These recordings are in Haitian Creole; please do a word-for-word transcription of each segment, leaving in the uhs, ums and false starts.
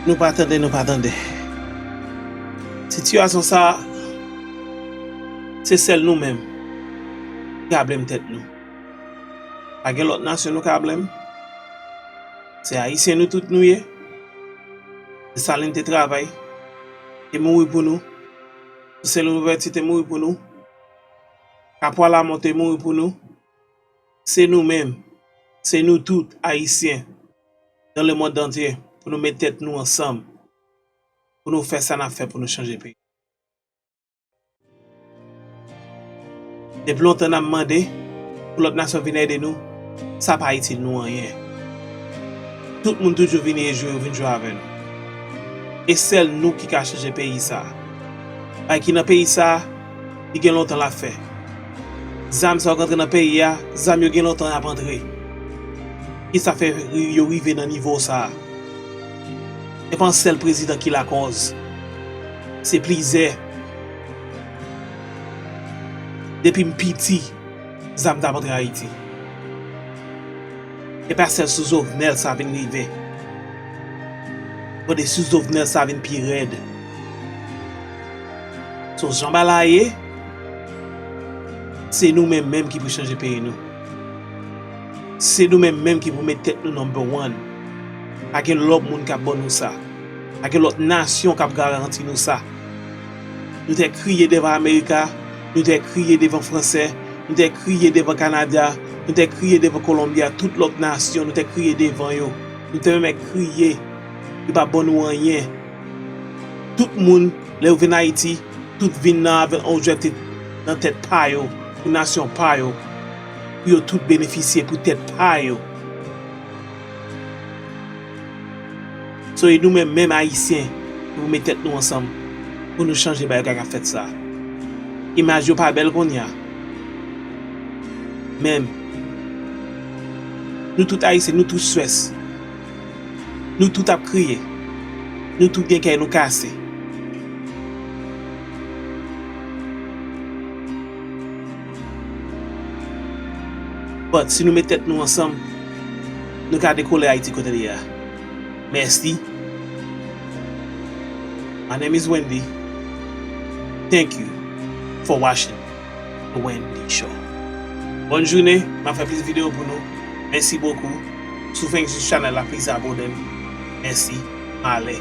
Nou pa tande, nou pa tande. Sitiyasyon sa a, se sèl nou menm ki ka blenm tèt nou. Pa gen lòt nasyon nou ka blenm. Se Ayisyen nou tout nou ye. Desalin te travay, te mouri pou nou. Toussaint Louverture te mouri pou nou. Kapwa Lamò te mouri pou nou. Se nou menm, se nou tout Ayisyen dans le monde entier pou nou met tèt nou ansanm, pou nou fè sa n ap fè pou nou chanje peyi. Depi lontan n ap mande pou lòt nasyon vin ede nou, sa pa itil nou anyen. Tout moun toujou vin jwe, vin jwe avè nou. E sèl nou ki ka chanje peyi sa a. Bagay ki nan peyi sa a, li gen lontan l ap fè. Zam sa yo k antre nan peyi a, zam yo gen lontan y ap antre. Kisa fè ri- yo rive nan nivo sa a? Se pa yon sèl prezidan ki lakòz. Se plizyè. Depi m piti, zam t ap antre Ayiti. E pa sèl sou Jovenel sa vin rive. Bon, de sou Jovenel sa vin pi rèd. So, jan bagay la ye, se nou menm menm ki pou chanje peyi nou. Se nou menm menm ki pou met tèt nou number one. Pa gen lòt moun k ap ban nou sa. Pa gen lòt nasyon k ap garanti nou sa. Nou te kriye devan Amerika, nou te kriye devan Fransè, nou te kriye devan Kanada, nou te kriye devan Kolonbya, tout lòt nasyon, nou te kriye devan yo. Nou te menm kriye, yo pa ban nou anyen. Tout moun, lè yo vin Ayiti, tout vin nan avèk yon objektif nan tèt pa yo, pou nasyon pa yo, pou yo tout benefisye pou tèt pa yo. So, e nou menm, menm Ayisyen, pou nou met tèt nou ansanm, pou nou chanje bagay k ap fèt sa. Imaj yo pa bèl kounye a. Menm, nou tout Ayisyen, nou tout stress. Nou tout ap kriye. Nou tout gen kè nou kase. But si nou met tèt nou ansanm, nou ka dekole Ayiti kote li ye a. Mèsi. My name is Wendy. Thank you for watching the Wendy Show. Bòn jounen, m ap fè plis videyo pou nou. Mèsi bokou. Si w fenk jis chanèl la, pliz abone m. Mèsi. M ale.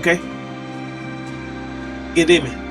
Oke? Gen demen.